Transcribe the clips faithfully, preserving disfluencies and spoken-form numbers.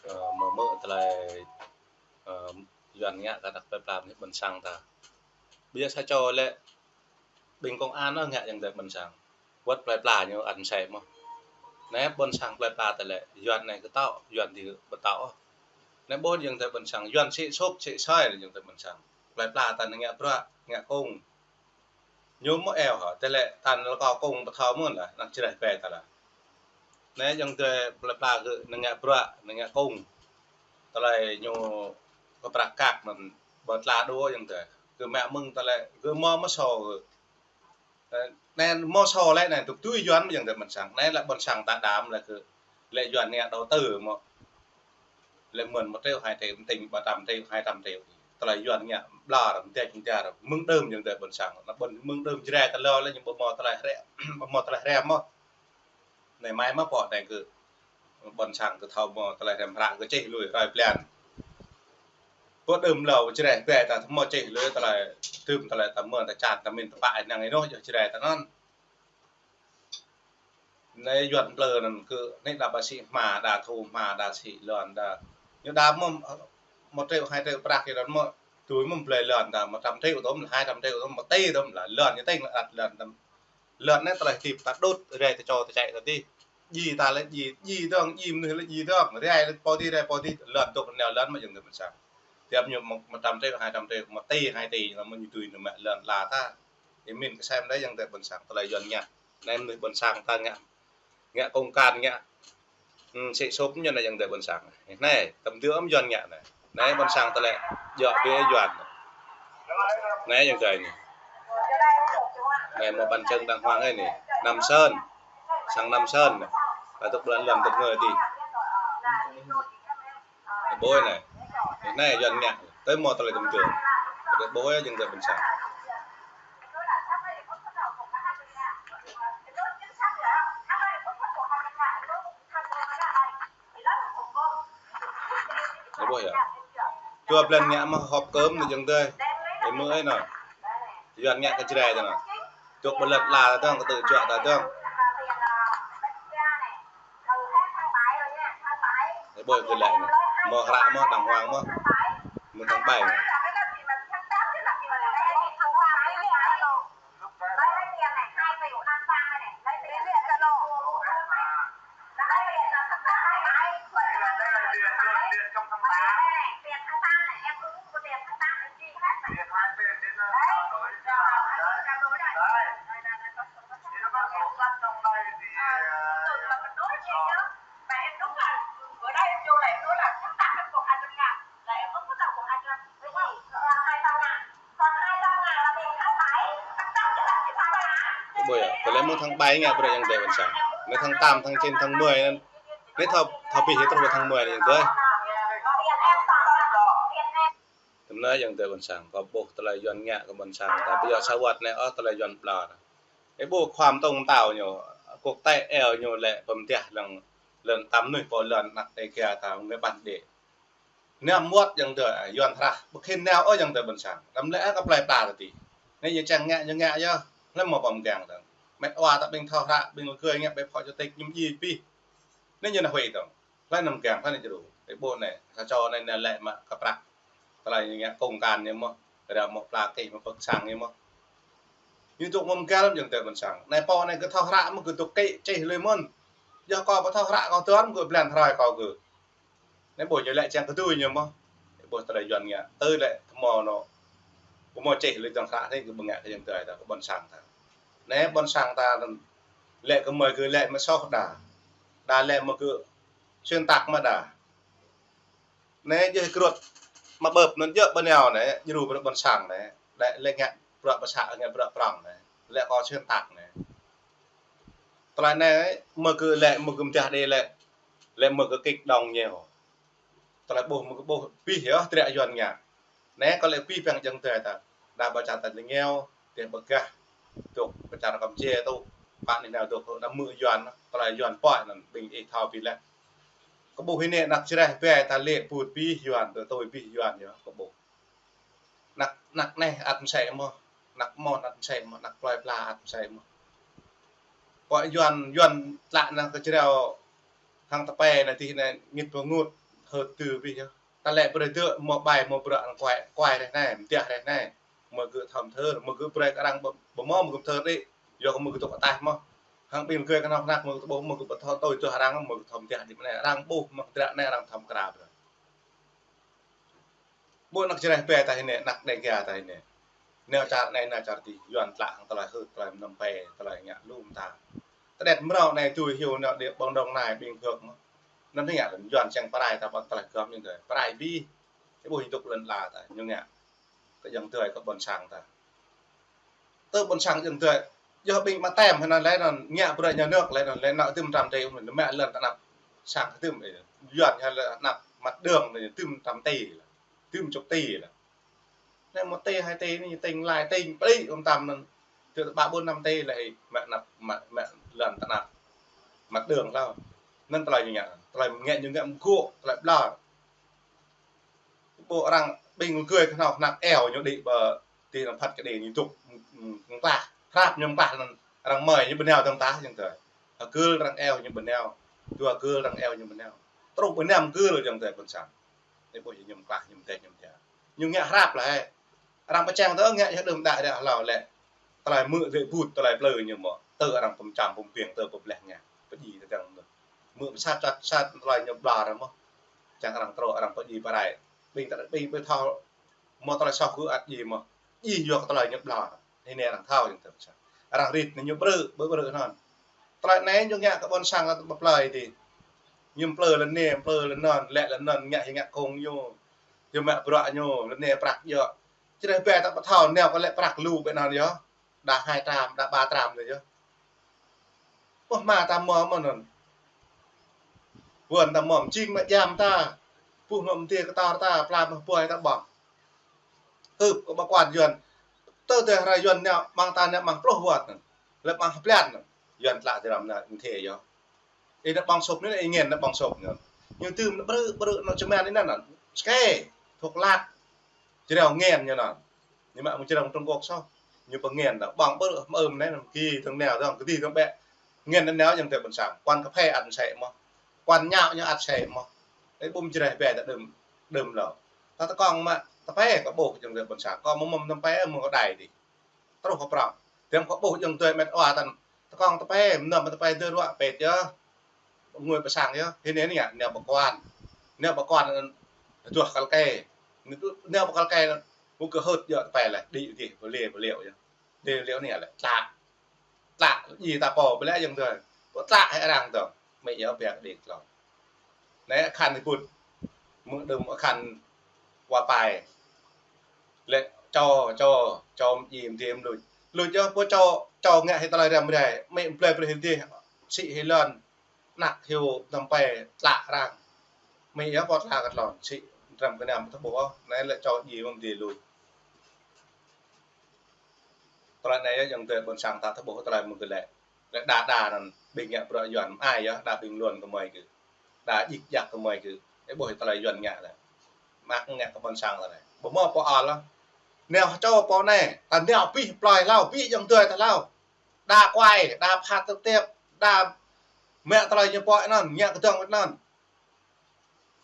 Ơ, mơ̆ mơ̆ tơlơi, ơ, Yuan ngă kơ anăk plơi pla mơnuih ƀôn sang ta. Ƀiă sa čô lĕ ƀing công an ôh ngă ayŏng adơi ƀôn sang. Wơ̆t plơi pla ñu ăt mơsĕ mơ̆n. Anai ƀôn sang plơi pla ta lĕ Yuan anai kơ tŏ, Yuan dih ƀu tŏ ôh. Anai ƀuh ayŏng adơi ƀôn sang, Yuan sĭ sôp sĭ soi ayŏng adơi ƀôn sang. Plơi pla ta anai ngă bruă, ngă kông. Ñu mơ̆ eo hă, tơlơi ta anai lĕ kơ kông pơthâo mơ̆n lah, anăk Jrai ƀe ta lah. Anai ayŏng adơi plơi pla kơ anai ngă bruă, anai ngă kông. Tơlơi ñu kơ prăk kăk anŭn ƀơi tla đô ayŏng adơi. Kơ mă mơ̆ng tơlơi, kơ mơ̆ mơ̆ sô kơ. Anai mơ̆ sô lĕ anai tŭk tui Yuan ayŏng adơi ƀôn sang. Anai lĕ ƀôn sang ta đam lĕ kơ lĕ Yuan ngă đầu tư mơ̆. Lĕ mơ̆n một triệu, hai triệu, một tỷ, ba trăm triệu, hai trăm triệu. Tơlơi Yuan ngă ƀlŏr, mơ̆ng dêh mơ̆ng dar, mơ̆ng đưm ayŏng adơi ƀôn sang. Anai ƀôn mơ̆ng đưm Jrai ta lơ lĕ ñu ƀu mơ̆ tơlơi hrĕ, ƀu mơ̆ tơlơi hrĕ mơ̆. Anai mai mă pô anai kơ ƀôn sang kơ thâo mơ̆ tơlơi hrĕm hră kơ čih lui hrơi blan. Pô đưm lơ Jrai ƀe ta mơ̆ čih lui tơlơi, tơm tơlơi ta mơ̆n ta čan ta min ta pă năng ênoh yơh Jrai ta anŭn. Anai Yuan plơi anŭn kơ anai đa ba sĭ hma, đa thu hma, đa sĭ lŏn, đa. Ñu đa mơ̆ một triệu, hai triệu prăk kơ lŏn mơ̆, tui mơ̆ blơi lŏn ta một trăm triệu tôm, hai trăm triệu tôm, một tỷ tôm lah, lŏn ñu tĕng lah ăt lŏn tôm. Lŏn anai tơlơi hơdip ta đŭt, rai ta čô ta čĕ ta dih. Djai ta lĕ djai, djai dơ̆ng, djai mơnuih lĕ djai dơ̆ng, rai lĕ pô dih, rai pô dih, lŏn tŭk neo lŏn mơ̆ ayŏng adơi ƀôn sang. Tiap ñu một, một trăm triệu, hai trăm triệu, một tỷ, hai tỷ, lŏn mơ̆ ñu tui ñu mă lŏn la ta. Yơh min kơ sem đơi ayŏng adơi ƀôn sang, tơlơi Yuan ngă. Anai mơnuih ƀôn sang ta ngă, ngă kông kan ngă. Hm, sĭ sôp ñu anai ayŏng adơi ƀôn sang. Anai, tơm tui ôm Yuan ngă anai. Anai ƀôn sang tơlơi, djŏ ƀiă Yuan. Anai ayŏng adơi anai. Anai mơ̆ ƀăn čơ̆ng đang huang anai. Nam Sơn. Sang Nam Sơn anai. Ƀă tŭk blan lŏn tŭk ngơi dih. Anai ƀuh anai. Anai Yuan ngă. Tơl mơ̆ tơlơi tơm tui. Anai ƀuh ayŏng adơi ƀôn sang. Anai ƀuh yơh. Dua blan ngă mơ̆ họp cơm anai ayŏng adơi. Ơ mơ̆ ơi anai. Yuan ngă kơ Jrai ta anai. Tŭk ƀơi lŏn la ta dơ̆ng, kơ tơjuă ta dơ̆ng. Anai ƀuh kơ lĕ anai. Mơ̆ hră mơ̆ đang huang mơ̆. Mơ̆ng tháng bảy anai. Ơ ƀuh yơh, tơlơi mơ̆ng tháng bảy ngă bruă ayŏng adơi ƀôn sang. Anai tháng tám, tháng chín, tháng mười anai. Anai thâo, thâo abih truh tháng mười anai ayŏng adơi. Tơm anai ayŏng adơi ƀôn sang, kâo ƀuh tơlơi Yuan ngă kơ ƀôn sang ta. Ƀiă sa wơ̆t anai, ơ, tơlơi Yuan ƀlŏr. Ơ ƀuh khua mơtông mơtao ñu, quốc tế eo ñu lĕ pơmơdah lăng, lăng tơm mơnuih pô lŏn anăk Đêga ta, người bản địa. Anai mơ̆ ayŏng adơi, Yuan hră, ƀu khĭn nao ôh ayŏng adơi ƀôn sang. Tơm lĕ kơ plơi pla ta dih. Anai ñu čang ngă, ñu ngă yơh. Lĕ mơ̆ pơm gang dơ̆ng. Met wa ta ƀing thâo hră, ƀing lơgơi ngă ƀĕ phó chủ tịch ñu djai abih. Anai ñu nao huĭ dơ̆ng. Lĕ anăm gang, lĕ anai djru. Ơ ƀuh anai, sa čô anai anai lĕ mă kơ prăk. Tơlơi ñu ngă kông kan ñu mơ̆. Ră mơ̆ pla kih mơ̆ pơk sang ñu mơ̆. Ñu tŭk mơ̆ mơgăl ayŏng adơi ƀôn sang. Anai pô anai kơ thâo hră mơ̆ kơ tŭk kĭ čih lui mơ̆n. Yơh kâo ƀu thâo hră kâo tuan mơ̆ kơ blan hrơi kâo kơ. Anai ƀuh ñu lĕ čang kơtui ñu mơ̆. Anai ƀuh tơlơi Yuan ngă. Tơl lĕ tơmơ̆ anŭn. Kơ mơ̆ čih lui dơ̆ng hră anai kơ ƀu ngă kơ ayŏng adơi ta, kơ ƀôn sang ta. Anai ƀôn sang ta anŭn lĕ kơ mơi kơ lĕ mă soh đa. Đa lĕ mơ̆ kơ xuyên tạc mă đa. Anai djơ̆ krut mă ƀơ̆p anŭn djơ̆ ƀơi nao anai, djru ƀơi ƀôn sang anai. Lĕ, lĕ ngă bruă pơsă, ngă bruă prŏng anai. Lĕ kơ xuyên tạc anai. Tơlơi anai, mơ̆ kơ lĕ, mơ̆ kơ mơdah đê lĕ, lĕ mơ̆ kơ kĭk đŏng ñu. Tơlơi ƀuh, mơ̆ kơ ƀuh, abih yơh, triă Yuan ngă. Anai kơ lĕ abih ƀing ayŏng adơi ta. Đa ƀă čar ta lĕ ngeo, tơl ƀă gah. Tŭk, ƀă čar Kampuchia tŭk, pă anai nao tŭk, đa mơ̆ Yuan, tơlơi Yuan pơhiăp anŭn, ƀing ih thâo abih lĕ. Kơ ƀuh anai anăk Jrai ƀe ta lĕ put abih Yuan, tơl tui abih Yuan yơh, kơ ƀuh. Anăk, anăk anai ăt mơsĕ mơ̆, anăk mơ̆n ăt mơsĕ mơ̆, anăk plơi pla ăt mơsĕ mơ̆. Pô Yuan, Yuan tlă anai kơ Jrai hăng tơpai anai dih anai ngit pơngut, hơ̆t tơ bih yơh. Ta lĕ brơi tơ mơ̆ bai mơ̆ brơi arăng kuai, kuai rĕh anai, mơtiah rĕh anai. Mơ̆ gơ̆ thâo thơr, mơ̆ gơ̆ brơi kơ arăng ƀu, ƀu mơ̆, mơ̆ gơ̆ thơr đĭ. Yua kơ mơ̆ gơ̆ tŭk ataih mơ̆. Hăng ƀing gơ̆ kơnơ̆ng hơnăk mơ̆ gơ̆ ƀuh, mơ̆ gơ̆ ƀu thâo tui tui arăng, mơ̆ gơ̆ thâo mơtiah đĭ mơ̆ anai. Arăng ƀuh mơ̆ dră anai arăng thâo kơra brơi. Ƀu anăk čơreh bĕ ta hĭ anai, anăk Đêga ta hĭ anai. Nao čar anai, nao čar adih, Yuan tlă hăng tơlơi hơ̆t, tơlơi mơnăm pĕ, tơlơi ngă lŏm ta. Tơđet mrâo anai tui hyu nao đĭ ƀơ̆ng dŏng anai ƀing phơk mơ̆. Anŭn hĭ ngă lŏm Yuan čang pơrai ta ƀơ̆ng tơlơi gơ̆m ñu tơi. Pơrai bih. Ih ƀuh hơduk lŏn ala ta, ñu ngă. Kơ ayŏng adơi kơ ƀôn sang ta. Tơ ƀôn sang ayŏng adơi. Yua ƀing mă tem hơnăn lĕ anŭn ngă brơi nhà nước lĕ anŭn lĕ nao tơm trăm tỉ, mă lŏn tơnap sang tơm, ơ, Yuan hă lĕ tơnap mặt đường anai tơm trăm tỉ lĕ. Tơm chục tỉ lĕ. Anai một tỉ, hai tỉ anai, tỉnh lĕ tỉnh pơđĭ ôm tam anŭn. Tơ ƀă ƀôn năm tỉ lĕ mă tơnap, mă, mă lŏn tơnap mặt đường hlâo. Anŭn tơlơi ñu ngă, tơlơi ngă ñu ngă mơgŏ, tơlơi ƀlŏr. Ƀu arăng ƀing gơ̆ kơnơ̆ng hơnăk eo ñu đĭ ƀơi tih anŭn phat kơđi ñu tŭk, mm, mm, klah, hrăp ñu klah anŭn arăng mơi ñu ƀu nao dơ̆ng tah ayŏng adơi. Hơgơl arăng eo ñu ƀu nao, dua gơl arăng eo ñu ƀu nao. Truh ƀu năm gơl ayŏng adơi ƀôn sang. Anai ƀuh ñu klah ñu tĕh ñu tĕh. Ñu ngă hrăp lĕ hĕ. Arăng pơčeng tơ ngă yơh đơ̆m đă đă hlâo lĕ. Tơlơi mơ̆ dêh ƀut tơlơi plư ñu mơ̆. Tơ arăng pơčăm pơpiêng tơ pơbleh ngă. Pơdjai tơdang tơ. Mơ̆ pơsat sat sat tơlơi ñu ƀlŏr mơ̆. Čang arăng truh, arăng pơdjai pơrai. Ƀing ta, ƀing ƀu thâo mơ̆ tơlơi soh gơ̆ ăt djai mơ̆. Djai yua kơ tơlơi ñu ƀlŏr. Hĭ anai arăng thâo ayŏng adơi. Arăng rit anai ñu brơi, brơi, brơi anŭn. Tơlơi anai ñu ngă kơ ƀôn sang ta ƀu plơi tih. Ñu plư lŏn anai, plư lŏn anŭn, lĕ lŏn anŭn, ngă hĭ ngă kông ñu. Ñu mă bruă ñu, lŏn anai prăk yơh. Čơreh bĕ ta ƀu thâo, nao kơ lĕ prăk lu ƀĕ anŭn yơh. Đa hai trăm, đa ba trăm anŭn yơh. Ƀuh mă ta mơ̆ mơ̆ anŭn. Wơ̆n ta mơ̆, jing mă jam ta. Ƀuh mơ̆ mơdê kơtor ta, pla mơ̆ ƀuai ta ƀơ̆ng. Hưp kơ ƀă kuan Yuan. Tơ tơdah hrơi Yuan nao, ƀơ̆ng ta nao ƀơ̆ng pluh wơ̆t anŭn. Lĕ ƀơ̆ng hơblan anŭn. Yuan tlă dram anŭn, mơdê yơh. Ih nao ƀơ̆ng sop anai, ih ngên nao ƀơ̆ng sop anŭn. Ñu tơm nao brơi, brơi nao čơmăn anai anŭn. Skê, thuốc lắc. Jrao ngên ñu anŭn. Ñu mă mơ̆ng jrao Trung Quốc soh. Ñu pơngên nao ƀơ̆ng brơi, mơ̆ ưm anai anŭn, kơ tơ̆ng nao, tơ̆ng kơ tih, tơ̆ng ƀĕ. Ngên nao ayŏng adơi ƀôn sang. Kuan kơphê ăt sĕ mơ̆. Kuan ñao ñu ăt sĕ mơ̆. Ih ƀu mơ̆ čơreh bĕ ta đơ̆m, đơ̆m hlâo. Ta tơkŏng mă, tơpĕ kơ ƀuh ayŏng adơi ƀôn sang. Kơ mơ̆ mơ̆n tơpĕ mơ̆ng kơ đai tih. Truh kơ prŏng. Tơm kơ ƀuh ayŏng adơi met wa tan. Tơkŏng tơpĕ, mơnam tơpĕ dơ̆ ruă pĕt yơh. Ngui pơ sang yơh. Hĭ anai anai ngă, nao ƀă kuan. Nao ƀă kuan, duah kăl kê. Nao ƀă kăl kê, ƀu kơ hơ̆t yơh tơpĕ lĕ. Đĭ tih, ƀu lĕ, ƀu lĕ yơh. Đĭ lĕ anai lĕ. Tlă. Tlă, djai ta pô, ƀu lĕ ayŏng adơi. Ƀu tlă hĭ arăng tơ̆ng. Mĕ yơh biă đĭ klong. Anai akhan tih ƀut. Mơ̆ đơ̆m akhan wa pai. Lĕ čô, čô, čô mơ̆ djai mơdê mơ̆ luč. Luč yơh pô čô, čô ngă hĭ tơlơi răm rai. Mĕ blơi brơi hĭ dih, sĭ hĭ lŏn. Anăk hyu tơm pĕ tlă arăng. Mĕ yơh pô tlă kơ tlôn, sĭ răm kơ năm tơƀuh. Anai lĕ čô djai mơ̆ mơdê luč. Tơlơi anai yơh ayŏng adơi ƀôn sang ta tơƀuh tơlơi mơ̆ gơ̆ lĕ. Lĕ đa đa anŭn ƀing ngă bruă Yuan mơai yơh, đa ƀing lŏn kơ mơi gơ̆. Đa djik djak kơ mơi gơ̆. Ih ƀuh tơlơi Yuan ngă lĕ. Mă ngă kơ ƀôn sang ta anai. Ƀu mơ̆ pô ăl. Nao čô pô anai, ta nao bih plơi hlâo, bih ayŏng adơi ta hlâo. Đa kuai, đa phat tơ̆p tơ̆p, đa mă tơlơi ñu pô anŭn, ngă kơdơ̆ng anŭn.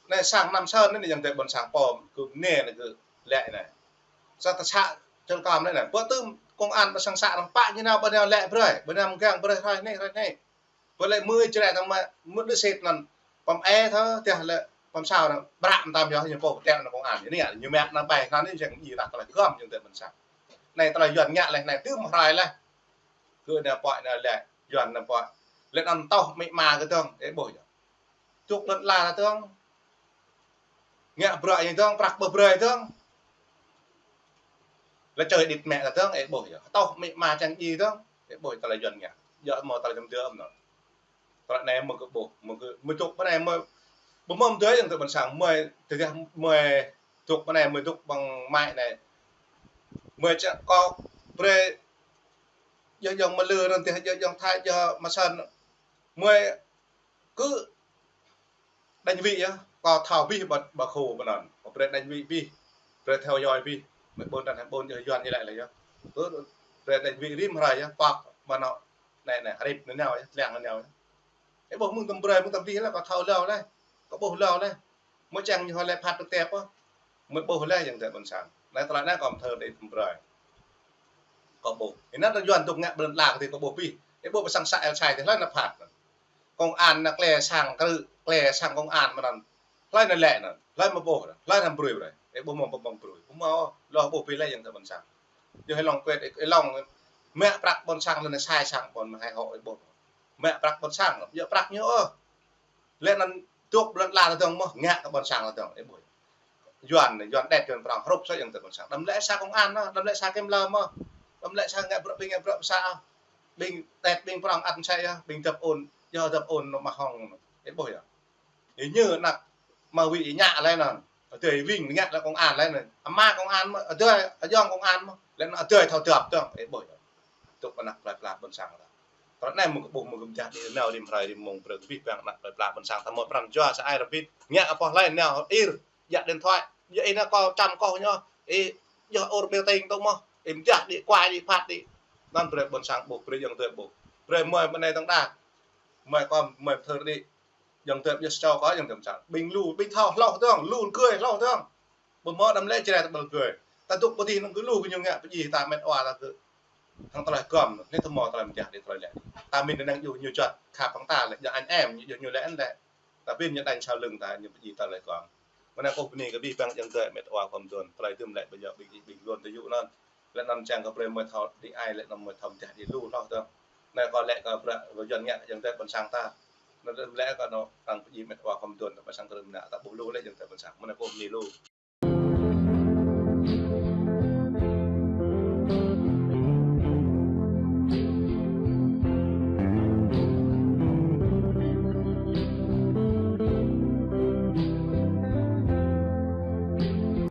Anai sang Nam Sơn anai ayŏng adơi ƀôn sang pô, kơ anai anai kơ lĕ anai. Sa ta să čơl kơm anai anai. Ƀu tơm công an ƀă sang să arăng pă ñu nao ƀă nao lĕ brơi, ƀă nao mơgang brơi hrơi anai, hrơi anai. Ƀu lĕ mơ̆ čơreh tơ̆ng mă, mơ̆ đơ sĭt anŭn. Pơm ê thơ, tơdah lĕ pơm sao anŭn, bră mơtam yơh, ñu pô tĕ anŭn công an. Anai ngă, ñu mă anŭn ƀai, anŭn anai jing djai ta tơlơi gơ̆m ayŏng adơi ƀôn sang. Anai tơlơi Yuan ngă lĕ, anai tơm hrơi lĕ. Kơ anai pô anai lĕ, Yuan anai pô. Lĕ anŭn tŏh mĕ ma kơ tơ̆ng, ih ƀuh yơh. Tŭk lŏn ala tơ̆ng. Ngă bruă ñu tơ̆ng, prăk ƀu brơi tơ̆ng. Lĕ čơi đĭt mĕ ta tơ̆ng, ih ƀuh yơh. Tŏh mĕ ma čang djai tơ̆ng, ih ƀuh tơlơi Yuan ngă. Yơh mơ̆ tơlơi čăm dơ̆m anŭn. Tơlơi anai mơ̆ gơ̆ ƀuh, mơ̆ gơ̆, mơ̆ tŭk pơ anai mơ̆, ƀu mơ̆ mơdơi ayŏng adơi ƀôn sang, mơi, tơdah mơi tŭk pơ anai, mơi tŭk ƀơ̆ng mă anai. Mơi čă kơ brơi, yơh ayŏng Mơlư anŭn, tơdah yơh ayŏng Thái, yơh mă săn. Mơi kơ Đánh vị yơh, kơ thâo bih ƀă, ƀă khô ƀă anŭn. Kơ brơi đánh vị bih, brơi theo dõi bih. Mơi ƀôn anŭn, ƀôn yơh Yuan ñu lĕ lĕ yơh. Kơ brơi đánh vị rĭm hrơi yơh, pŏk ƀă anŭn. Anai, anai, rĭm anŭn nao yơh, lăng anŭn nao yơh. Ih ƀuh mơ̆ng tơm brơi, mơ̆ng tơm bih lĕ, kơ thâo hlâo lĕ. Kơ ƀuh hlâo lĕ. Mơ̆ čang ñu lĕ phat tơtep ôh. Mơ̆ ƀuh lĕ ayŏng adơi ƀôn sang. Anai tơlơi anai kâo mơthâo đĭ tơm brơi. Kâo ƀuh. Ih nă tơ Yuan dŏ ngă ƀơi lŏn ala kơ tơlơi kâo ƀuh pih. Ih ƀuh pơ sang sa El Sai tơ hlơi nă phat nă. Công an nă klĕ sang krư, klĕ sang công an mơ̆n. Hlơi nă lĕ nă, hlơi mơ̆ ƀuh nă, hlơi nă brơi brơi. Ih ƀuh mơ̆ pơmơ̆ng brơi. Ƀuh mơ̆ ôh, lŏ ƀuh pih lĕ ayŏng adơi ƀôn sang. Yua ih lŏng kuet, ih lŏng mă prăk ƀôn sang lĕ nă sai sang ƀôn mơ̆ hai hŏ ih ƀuh. Mă prăk ƀôn sang, yua prăk ñu ôh. Lĕ anŭn dŏ ƀơi lŏn ala tơdang mơ̆, ngă kơ ƀôn sang tơdang, ih ƀuh. Yuan, Yuan đet Yuan prŏng, hrup sa ayŏng adơi ƀôn sang. Đăm lĕ sa công an mơ̆, đăm lĕ sa kiểm lâm mơ̆. Đăm lĕ sa ngă bruă ƀing, ngă bruă pơsa. Ƀing đet ƀing prŏng ăt sĕ yơh, ƀing dăp ôn, yơh dăp ôn nă mă hŏng. Ih ƀuh yơh. Ih ñu nă mă wĭ ih ngă lĕ anŭn. Adơi ih wĭng ngă lĕ công an lĕ anŭn. Ama công an mơ̆, adơi ayŏng công an mơ̆. Lĕ anŭn adơi thâo dăp tơdang, ih ƀuh yơh. Tŭk ană plơi pla ƀôn sang ta. Tơlơi anai mơ̆ kơ ƀuh mơ̆ kơ mơjah đĭ nao rĭm hrơi rĭm mông brơi kơ abih bang ană plơi pla ƀôn sang ta mơ̆ pran jua sa ai rơbit. Ngă apah lĕ nao ir, djă điện thoại. Yua ih nă kâo čăm kâo ñu, ih yua ur biểu tình tŭ mơ̆. Ih mơjah đĭ kuai đĭ phat đĭ. Anŭn brơi ƀôn sang ƀuh, brơi ayŏng adơi ƀuh. Brơi mơi mơnai tơdang đa. Mơi kâo, mơi thơr đĭ. Ayŏng adơi ƀuh sơčô kâo ayŏng adơi ƀôn sang. Ƀing lu, ƀing thâo hloh tơdang, lu gơi hloh tơdang. Ƀu mơ̆ đăm lĕ čơrĕ tơƀăl gơi. Ta dŏ ƀơi adih anŭn kơ lu kơ ñu ngă pơdjai ta mĕt wa ta kơ. Hăng tơlơi gŏm, anai tơmơ̆ tơlơi mơjah đĭ tơlơi lĕ. Ta mĭn anŭn ñu, ñu juăt, khăp hăng ta lĕ, ñu anh em, ñu, ñu lĕ anŭn lĕ. Ta ƀing ñu đánh sau lưng ta, ñu pơdjai ta tơlơi gŏm. Mơnă kâo bơni kơ abih bang ayŏng adơi mĕt wa khŏm dŏn, tơlơi tơm lĕ ƀơi yơh ƀing, ƀing dŏn tơ yŭ anŭn. Lĕ anŭn čang kơ brơi mơi thâo đĭ ai, lĕ anŭn mơi thâo mơjah đĭ lu hloh tơdang. Anai kâo lĕ kơ bruă Yuan ngă ayŏng adơi ƀôn sang ta. Anŭn lĕ kơ anŭn arăng pơdjai mĕt wa khŏm dŏn, ta ƀă sang kơ rơm nă, ta ƀuh lu lĕ ayŏng adơi ƀôn sang. Mơnă kâo bơni lu.